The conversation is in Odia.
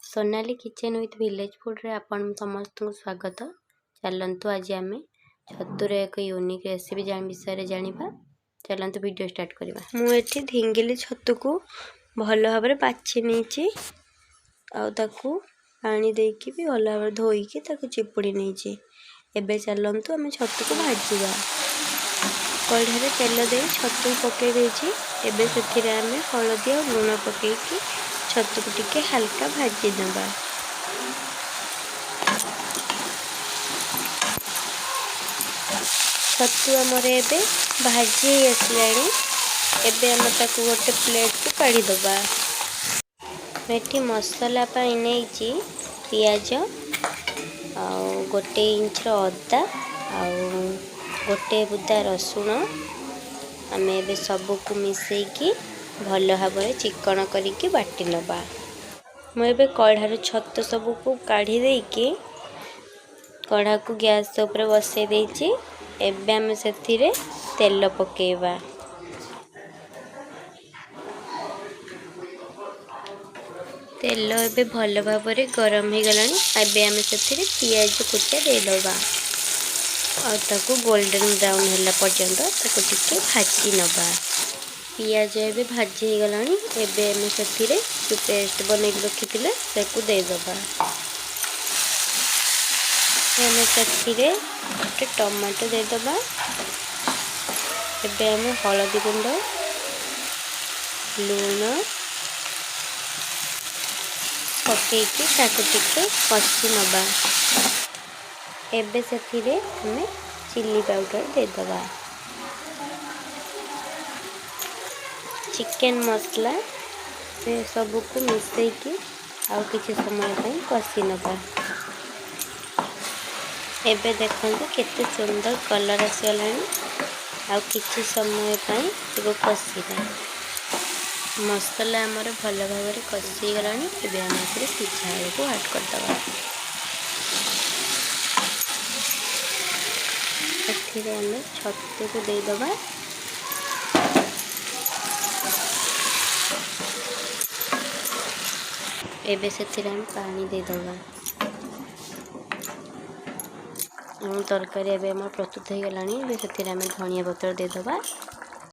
ସୋନାଲି କିଚେନ୍ ୱିଥ୍ ଭିଲେଜ୍ ଫୁଡ଼୍ରେ ଆପଣ ସମସ୍ତଙ୍କୁ ସ୍ୱାଗତ। ଚାଲନ୍ତୁ, ଆଜି ଆମେ ଛତୁର ଏକ ୟୁନିକ୍ ରେସିପି ବିଷୟରେ ଜାଣିବା। ଚାଲନ୍ତୁ, ଭିଡ଼ିଓ ଷ୍ଟାର୍ଟ କରିବା। ମୁଁ ଏଠି ଧିଙ୍ଗିଲି ଛତୁକୁ ଭଲ ଭାବରେ ବାଛି ନେଇଛି ଆଉ ତାକୁ ପାଣି ଦେଇକି ବି ଭଲ ଭାବରେ ଧୋଇକି ତାକୁ ଚିପୁଡ଼ି ନେଇଛି। ଏବେ ଚାଲନ୍ତୁ, ଆମେ ଛତୁକୁ ଭାଜିବା। କଢ଼ାରେ ତେଲ ଦେଇ ଛତୁ ପକାଇ ଦେଇଛି। ଏବେ ସେଥିରେ ଆମେ ହଳଦୀ ଆଉ ଲୁଣ ପକାଇକି ଛତୁକୁ ଟିକେ ହାଲକା ଭାଜି ନେବା। ଛତୁ ଆମର ଏବେ ଭାଜି ହେଇ ଆସିଲାଣି। ଏବେ ଆମେ ତାକୁ ଗୋଟେ ପ୍ଲେଟ୍କୁ କାଢ଼ିଦେବା। ଏଠି ମସଲା ପାଇଁ ନେଇଛି ପିଆଜ ଆଉ 1 ଇଞ୍ଚର ଅଦା ଆଉ 1 ବୁଦା ରସୁଣ। ଆମେ ଏବେ ସବୁକୁ ମିଶାଇକି ଭଲ ଭାବରେ ଚିକଣ କରିକି ବାଟି ନେବା। ମୁଁ ଏବେ କଢ଼ାରୁ ଛତୁ ସବୁକୁ କାଢ଼ି ଦେଇକି କଢ଼ାକୁ ଗ୍ୟାସ୍ ଉପରେ ବସାଇ ଦେଇଛି। ଏବେ ଆମେ ସେଥିରେ ତେଲ ପକାଇବା। ତେଲ ଏବେ ଭଲ ଭାବରେ ଗରମ ହେଇଗଲାଣି। ଏବେ ଆମେ ସେଥିରେ ପିଆଜ କୁଟା ଦେଇଦେବା ଆଉ ତାକୁ ଗୋଲ୍ଡେନ୍ ବ୍ରାଉନ୍ ହେଲା ପର୍ଯ୍ୟନ୍ତ ତାକୁ ଟିକେ ଭାଜି ନେବା। ପିଆଜ ଏବେ ଭାଜି ହେଇଗଲାଣି। ଏବେ ଆମେ ସେଥିରେ ଯେଉଁ ପେଷ୍ଟ ବନେଇକି ରଖିଥିଲେ, ତାକୁ ଦେଇଦେବା। ଆମେ ସେଥିରେ ଗୋଟେ ଟମାଟୋ ଦେଇଦେବା। ଏବେ ଆମେ ହଳଦୀ ଗୁଣ୍ଡ, ଲୁଣ ପକାଇକି ତାକୁ ଟିକେ କଷି ନେବା। ଏବେ ସେଥିରେ ଆମେ ଚିଲି ପାଉଡ଼ର ଦେଇଦେବା, ଚିକେନ୍ ମସଲା, ସେ ସବୁକୁ ମିଶାଇକି ଆଉ କିଛି ସମୟ ପାଇଁ କଷି ନେବା। ଏବେ ଦେଖନ୍ତୁ, କେତେ ସୁନ୍ଦର କଲର୍ ଆସିଗଲାଣି। ଆଉ କିଛି ସମୟ ପାଇଁ ତାକୁ କଷିବା। ମସଲା ଆମର ଭଲ ଭାବରେ କଷି ହେଇଗଲାଣି। ଏବେ ଆମେ ଏଥିରେ ସିଝା ଆଳୁକୁ ଆଡ଼୍ କରିଦେବା। ଏଥିରେ ଆମେ ଛତୁକୁ ଦେଇଦେବା। ଏବେ ସେଥିରେ ଆମେ ପାଣି ଦେଇଦେବା ଏବଂ ତରକାରୀ ଏବେ ଆମର ପ୍ରସ୍ତୁତ ହେଇଗଲାଣି। ଏବେ ସେଥିରେ ଆମେ ଧନିଆ ପତ୍ର ଦେଇଦେବା।